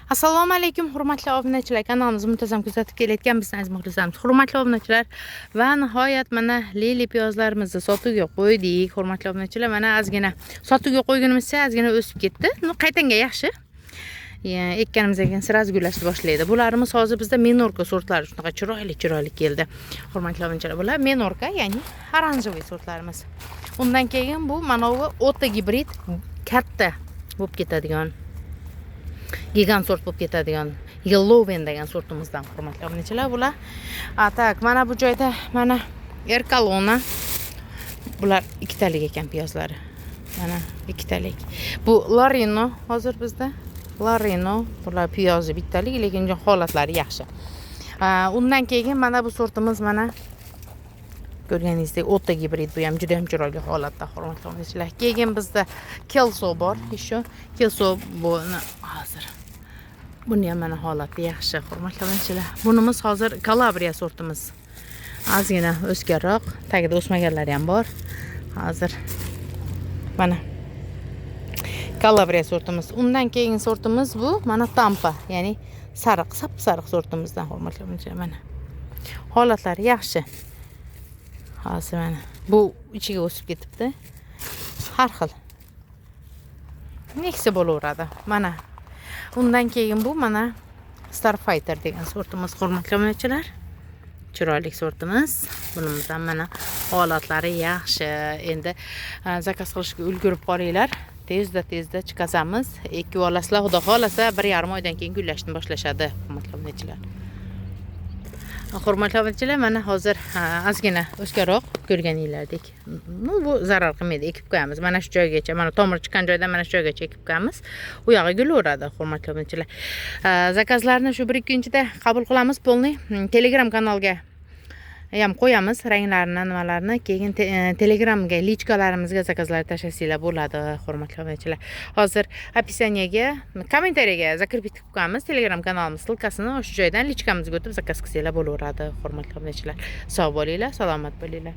Assalomu alaykum, hurmatli obunachilar. Kanalimizni muntazam kuzatib kelayotgan bizni aziz muxlislarimiz. Hurmatli obunachilar, va nihoyat mana lili piyozlarimizni sotuvga qo'ydik. Hurmatli obunachilar, mana ozgina sotuvga qo'ygunimizcha ozgina o'sib ketdi. Ну, qaytanga yaxshi. Ekkanimizdan keyin сразу gullashni boshlaydi. Bularimiz hozir bizda menorka sortlari shunaqa chiroyli chiroyli keldi. Hurmatli obunachilar, bular menorka, ya'ni оранжевый sortlarimiz. Undan keyin bu manovi o'ta gibrid, katta bo'lib ketadigan, gigant sort bo'lib ketadigan Yellowven degan sortimizdan, hurmatli obunachilar, bular. А так, mana bu joyda mana Erkalona. Bular ikkitalik ekan piyozlari. Mana ikkitalik. Bu Lorino, hozir bizda Lorino, bular piyozi bittalik, lekin holatlari yaxshi. Undan keyin mana bu sortimiz, mana ko'rganingizdek o'ta gibrid, bu ham juda ham chiroyli holatda, hurmatli obunachilar. Keyin bizda Kelso bor еще. Kelso, buni hozir, buni ham mana holati yaxshi, hurmatli obunachilar. Bunimiz hozir Kalabriya sortimiz. Ozgina o'sganroq, tagida o'smaganlari ham bor. Hozir mana Kalabriya sortimiz. Undan keyingi sortimiz bu mana Tampa, ya'ni sariq, sap sariq sortimizdan, hurmatli obunachilar, mana. Holatlari yaxshi. Hozir mana bu ichiga o'sib ketibdi. Har xil. Neksa bo'laveradi. Mana. Undan keyin bu mana Starfighter degan sortimiz, hurmatli obunachilar. Chiroyli sortimiz. Bunimiz ham mana holatlari yaxshi. Endi zakaz qilishga ulgurib qolinglar. Tezda tezda chiqazamiz. Ekib olasizlar, xudo xohlasa 1,5 oydan keyin gullashni boshlashadi, hurmatli obunachilar. Hurmatli obunachilar, mana hozir ozgina o'sganroq, ko'rganinglardek. Ну, bu zarar qilmaydi, ekib qo'yamiz. Mana shu joygacha, mana tomir chiqqan joydan mana shu joygacha ekib qo'yamiz. U yog'i gulaveradi, hurmatli obunachilar. Zakazlarni shu 1-2 kun ichida qabul qilamiz, полный. Telegram kanalga ham qo'yamiz ranglarini, nimalarni. Keyin Telegramga, личка larimizga zakazlar tashlasanglar bo'ladi, hurmatli obunachilar. Hozir описание ga, kommentariyaga закрепить qilib qo'yamiz Telegram kanalimiz ссылка sini, o'sha joydan личка mizga o'tib zakaz qilsanglar bo'laveradi, hurmatli obunachilar. Sog' bo'linglar, salomat bo'linglar.